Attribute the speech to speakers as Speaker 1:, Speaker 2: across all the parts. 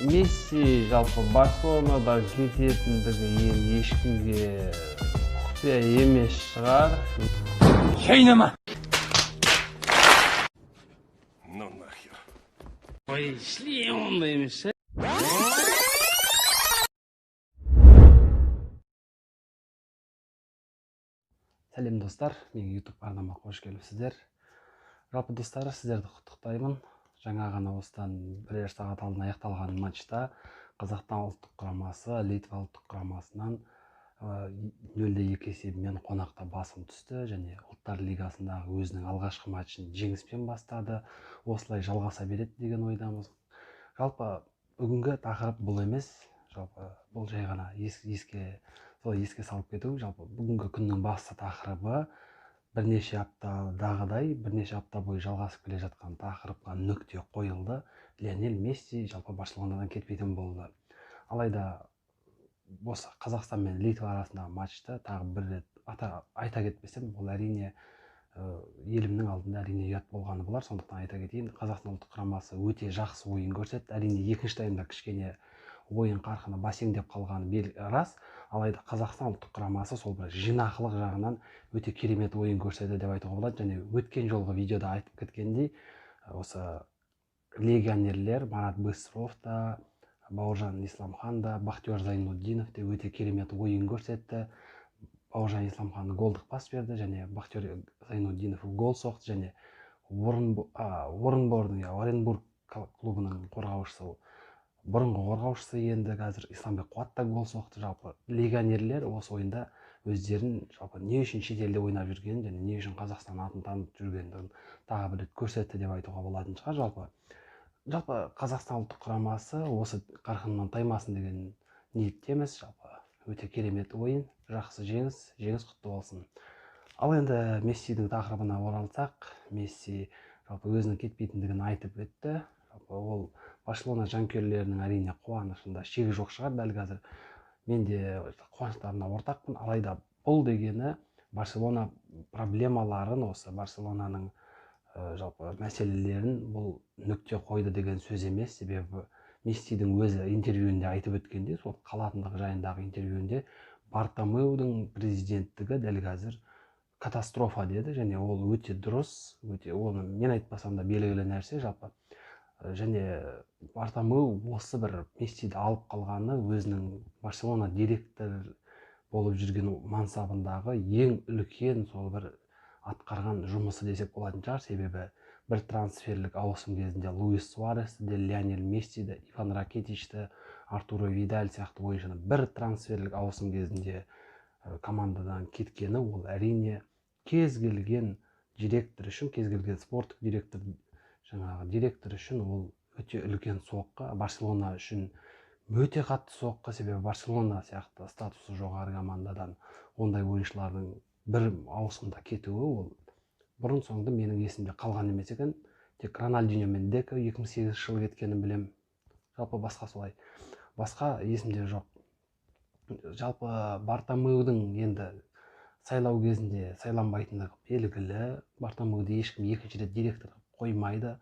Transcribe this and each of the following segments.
Speaker 1: Месси жалпы Барселонадан кететіндігі енді ешкімге құпия емес шығар.
Speaker 2: Шайнама.
Speaker 3: Ну нахер.
Speaker 2: Ой, шлем ондай емес ше.
Speaker 4: Сәлем, достар! Менің YouTube арнама қош келіпсіздер. Жалпы, достар, сіздерді құттықтаймын. Жаңа ғана, осыдан бірер сағат алдын аяқталған матчта Қазақстан ұлттық құрамасы Литва ұлттық құрамасынан 0-2 есебімен қонақта басым түсті және Ұлттар лигасындағы өзінің алғашқы матчын жеңіспен бастады. Осылай жалғаса береді деген ойдамыз. Жалпы, бүгінгі тақырып бұл емес, жалпы бұл жай ғана еске, солай еске салып кету. Жалпы, бүгінгі күннің басты тақырыбы бірнеше аптадағыдай, бірнеше апта бойы жалғасып келе жатқан тақырыпқа нүкте қойылды. Лионель Месси жалпы Барселонадан кетпейтін болды. Алайда осы Қазақстан мен Литва арасындағы матчты тағы бір рет айта кетпесем, бұл әрине елімнің алдында әрине ұят болғаны болар. Сондықтан айта кетейін: Қазақстан ұлттық құрамасы өте жақсы ойын көрсетті. Әрине, екінші таймда кішкене ойын қарқыны бәсеңдеп қалғаны рас. Алайда Қазақстан ұлттық құрамасы сол бір жинақылық жағынан өте керемет ойын көрсетті деп айтуға болады. Және өткен жолғы видеода айтып кеткендей, осы легионерлер Марат Быстров та, Бауыржан Исламхан да, Бахтиер Зайнутдинов те өте керемет ойын көрсетті. Бауыржан Исламхан голдық пас берді және Бахтиер Зайнутдинов гол соқты. Және Орынбордың, иә, Оренбург клубының қорғаушысы, бұрынғы қорғаушысы, енді қазір Исламбек Қуат та гол соқты. Жалпы, легионерлер осы ойында өздерін жалпы не үшін шетелде ойнап жүргенін және не үшін Қазақстан атын танытып жүргендігін тағы бір рет көрсетті деп айтуға болатын шығар. Жалпы Қазақстан ұлттық құрамасы осы қарқынынан таймасын деген ниеттеміз. Жалпы, өте керемет ойын, жақсы жеңіс, жеңіс құтты болсын! Ал енді Мессидің тақырыбына оралсақ, Месси жалпы өзінің кетпейтіндігін айтып өтті. Жалпы, ол Барселона жанкүйерлерінің, әрине, қуанышында шегі жоқ шығар дәл қазір. Мен де қуаныштарына ортақпын. Алайда бұл дегені Барселона проблемаларын, осы Барселонаның жалпы мәселелерін бұл нүкте қойды деген сөз емес. Себебі Мессидің өзі интервьюінде айтып өткендей, сол қалатындығы жайындағы интервьюінде, Бартомеудың президенттігі дәл қазір катастрофа деді. Және ол өте дұрыс, өте, оны мен айтпасам да белгілі нәрсе. Жалпы, және Бартомеу осы бір Мессиді алып қалғаны өзінің Барселона директор болып жүрген мансабындағы ең үлкен сол бір атқарған жұмысы десек болатын шығар. Себебі бір трансферлік ауысым кезінде Луис Суаресті де, Лионель Мессиді, Иван Ракитичті, Артуро Видаль сияқты ойыншыны бір трансферлік ауысым кезінде командадан кеткені, ол әрине кез келген директор үшін, кез келген спорттық директор, жаңағы директор үшін ол өте үлкен соққы, Барселона үшін өте қатты соққы. Себебі Барселона сияқты статусы жоғары командадан ондай ойыншылардың бір ауысымда кетуі, ол бұрын соңды менің есімде қалған емес екен. Тек Роналдиньо мен Деко 2008 жылы кеткенін білем. Жалпы, басқа солай, басқа есімде жоқ. Жалпы, Бартомеудың енді сайлау кезінде сайланбайтындығы белгілі. Бартомеуді ешкім екінші рет директор қылып қоймайды.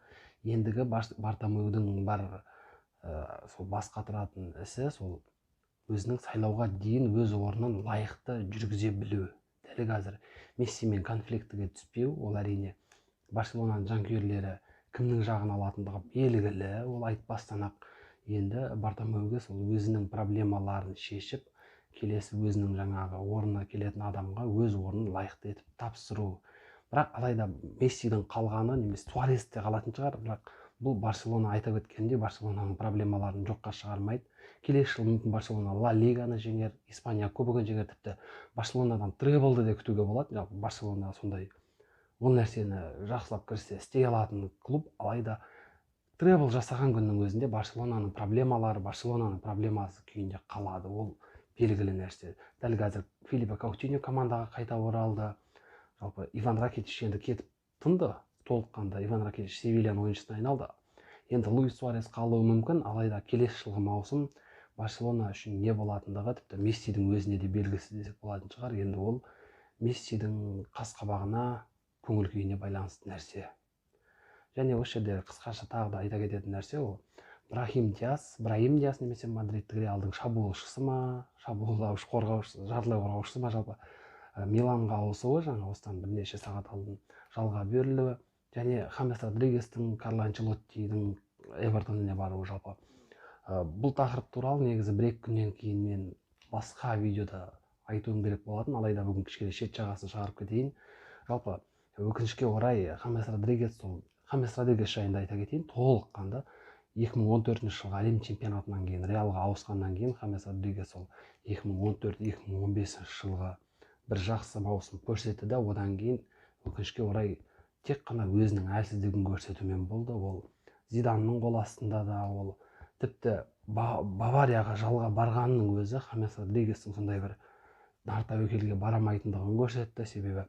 Speaker 4: Ендігі Бартомеудің бар сол бас қатыратын ісі сол өзінің сайлауға дейін өз орнын лайықты жүргізе білу, дәл қазір Мессимен конфликтіге түспеу. Ол әрине Барселонаның жанкүйерлері кімнің жағын алатындығы белгілі, ол айтпастан ақ. Енді Бартомеуге сол өзінің проблемаларын шешіп, келесі өзінің жаңағы орнына келетін адамға өз орнын лайықты етіп тапсыру. Бірақ алайда Мессидің қалғаны немесе Суарес те қалатын шығар, бірақ бұл Барселона, айтып өткендей, Барселонаның проблемаларын жоққа шығармайды. Келесі жылы мүмкін Барселона Ла Лиганы жеңер, Испания кубогын жеңер, тіпті Барселонадан треблді де күтуге болады. Жалпы, Барселона сондай, ол нәрсені жақсылап кірсе істей алатын клуб. Алайда требл жасаған күннің өзінде Барселонаның проблемалары Барселонаның проблемасы күйінде қалады, ол белгілі нәрсе. Дәл қазір Филиппе Каутиньо командаға қайта оралды. Жалпы, Иван Ракитич енді кетіп тынды толыққанды. Иван Ракитич Севильяның ойыншысына айналды. Енді Луис Суарес қалуы мүмкін. Алайда келесі жылғы маусым Барселона үшін не болатындығы тіпті Мессидің өзіне де белгісіз десек болатын шығар. Енді ол Мессидің қас қабағына, көңіл күйіне байланысты нәрсе. Және осы жерде қысқаша тағы да айта кететін нәрсе, ол Брахим Диас, Браим Диас немесе мадридтік Реалдың шабуылшысы ма, шабуылдаушы, қорғаушысы, жартылай қорғаушысы ма, жалпы Миланға ауысуы, жаңа осыдан бірнеше сағат алдын жалға берілуі және Хамес Родригестің Карло Анчелоттидің Эвертоніне баруы. Жалпы бұл тақырып туралы негізі 1-2 күннен кейін мен басқа видеода айтуым керек болатын, алайда бүгін кішкене шет жағасын шығарып кетейін. Жалпы өкінішке орай, Хамес Родригес, сол Хамес Родригес жайында айта кетейін толыққанды. 2014 жылғы әлем чемпионатынан кейін Реалға ауысқаннан кейін Хамес Родригес сол 2014-2015 жылғы бір жақсы маусым көрсетті да, одан кейін өкінішке орай тек қана өзінің әлсіздігін көрсетумен болды. Ол Зиданның қол астында да, ол тіпті Баварияға жалға барғанның өзі Хамес Родригестің сондай бір нар тәуекелге бара алмайтындығын көрсетті. Себебі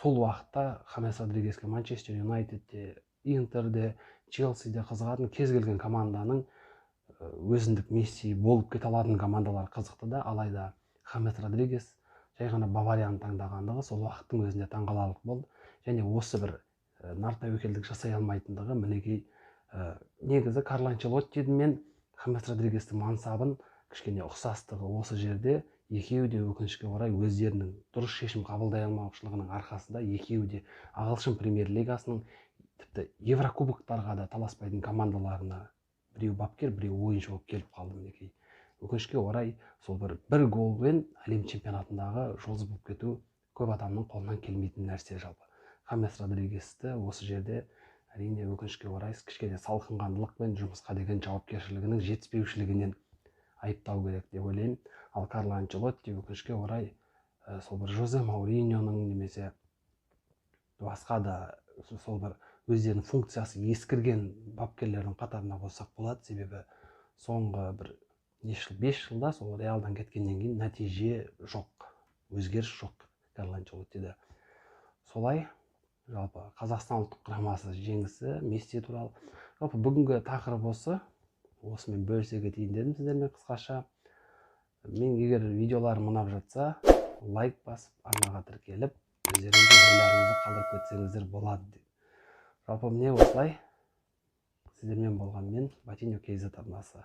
Speaker 4: сол уақытта Хамес Родригеске Манчестер Юнайтедте, Интерде, Челсиде қызығатын, кез келген команданың өзіндік Месси болып кете алатын командалар қызықты да, алайда Хамес Родригес жай ғана Баварияны таңдағандығы сол уақыттың өзінде таңғаларлық болды. Және осы бір нар тәуекелдік жасай алмайтындығы мінекей, негізі Карло Анчелотти мен Хамес Родригестің мансабын кішкене ұқсастығы осы жерде. Екеуі де өкінішке орай өздерінің дұрыс шешім қабылдай алмаушылығының арқасында екеуі де ағылшын премьер лигасының, тіпті еврокубоктарға да таласпайтын командаларына біреу бапкер, біреу ойыншы болып келіп қалды. Мінекей, өкінішке орай сол бір голмен әлем чемпионатындағы жұлдыз болып кету көп адамның қолынан келмейтін нәрсе. Жалпы Хамес Родригесті осы жерде, әрине, өкінішке орай кішкене салқынқандылық пен жұмысқа деген жауапкершілігінің жетіспеушілігінен айыптау керек деп ойлаймын. Ал Карло Анчелотти өкінішке орай сол бір Жозе Мауриньоның немесе басқа да сол бір өздерінің функциясы ескірген бапкерлердің қатарына қоссақ болады. Себебі соңғы бір неше жыл, 5 жылда сол Реалдан кеткеннен кейін нәтиже жоқ, өзгеріс жоқ Карло Анчелоттиде. Солай, жалпы Қазақстан ұлттық құрамасы жеңісі, Месси туралы жалпы бүгінгі тақырып осы. Осымен бөлісе кетейін дедім сіздермен қысқаша. Мен егер видеоларым ұнап жатса, лайк басып, арнаға тіркеліп, өздеріңіздің ойларыңызды қалдырып кетсеңіздер болады деп. Жалпы міне осылай, сіздермен болған мен, Батиньо KZ арнасы.